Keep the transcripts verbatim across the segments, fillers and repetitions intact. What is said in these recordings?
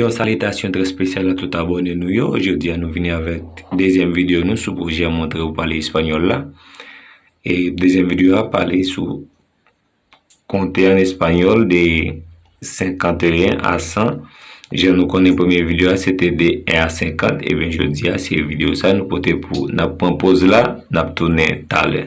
Yon salitasyon trè espesyal a tout abòne nou yo. Jodi a nou vini avèk dezyèm videyo nou sou pwojè Montre ou pale espanyòl la. E dezyèm videyo a pale sou konte an espanyòl de senkanteyen a san. Jan nou konnen premye videyo a se te de en a senkant, ebyen jodi a se videyo sa nou pote pou n ap pran poz la, n ap tounen talè.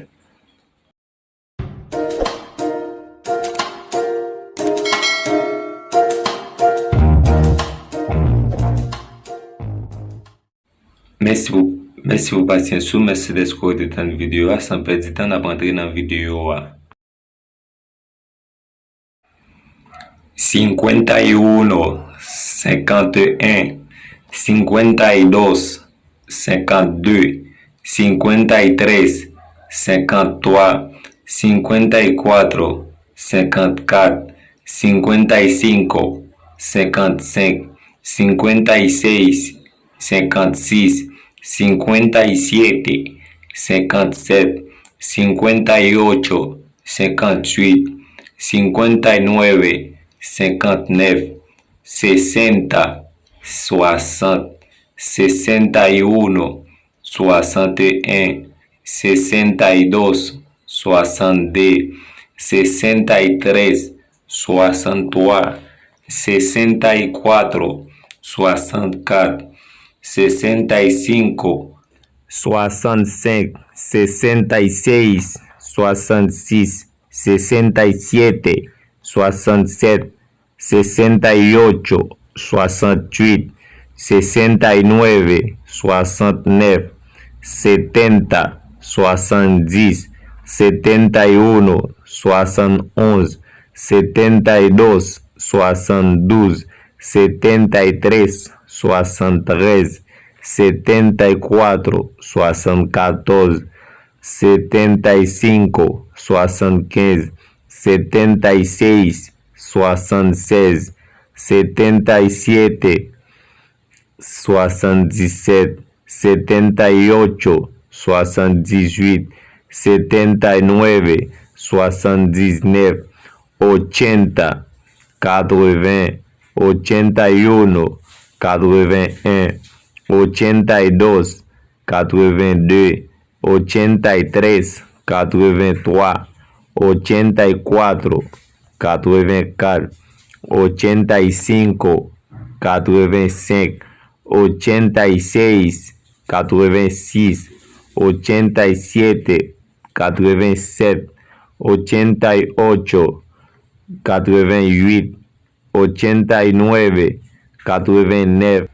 Mèsi pou, mèsi pou pasyans ou, mèsi dèske w rete tann videyo a. San pèdi tan, n ap antre nan videyo a. Cincuenta y uno, cinquante et un, cincuenta y dos, cinquante-deux, cinquante-tres, cinquante-trois, cinquante-cuatro, cinquante-quatre, cinquante-cinco, cinquante-cinq, cinquante-seis, cinquante-six, cinquante-siete, cinquante-sept, cinquante-ocho, cinquante-huit, cinquante-nueve, cinquante-neuf, sesenta, soixante, sesenta y uno, soixante et un, sesenta y dos, soixante-deux, sesenta y tres, soixante-trois, sesenta y cuatro, soixante-quatre, sesenta y cinco, soixante-cinq, sesenta y seis, soixante-six, sesenta y siete, soixante-sept, sesenta y ocho, soixante-huit, sesenta y nueve, soixante-neuf, setenta, soixante-dix, setenta y uno, soixante-onze, setenta y dos, soixante-douze, setenta y tres, soixante-treize, setenta y cuatro, soixante-quatorze, setenta y cinco, soixante-quinze, setenta y seis, soixante-seize, setenta y siete, soixante-dix-sept, setenta y ocho, soixante-dix-huit, setenta y nueve, soixante-dix-neuf, ochenta, quatre-vingts, ochenta y uno, quatre-vingt-un, ochenta y dos, quatre-vingt-deux, ochenta y tres, quatre-vingt-trois, ochenta y cuatro, quatre-vingt-quatre, ochenta y cinco, quatre-vingt-cinq, ochenta y seis, quatre-vingt-six, ochenta y siete, quatre-vingt-sept, ochenta y ocho, quatre-vingt-huit, ochenta y nueve, quatre-vingt-neuf,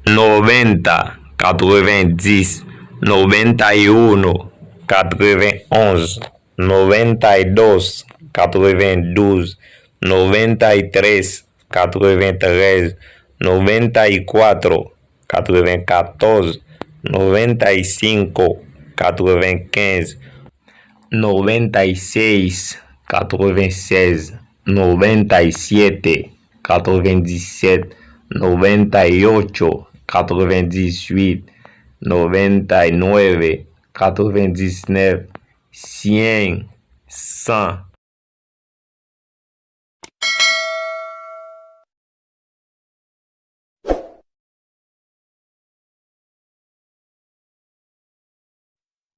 noventa, quatre-vingt-dix, noventa y uno, quatre-vingt-onze, noventa y dos, quatre-vingt-douze, noventa y tres, quatre-vingt-treize, noventa y cuatro, quatre-vingt-quatorze, noventa y cinco, quatre-vingt-quinze, noventa y seis, quatre-vingt-seize, noventa y siete, quatre-vingt-dix-sept, noventa y ocho, quatre-vingt-dix-huit, noventa y nueve, quatre-vingt-dix-neuf, cien, san,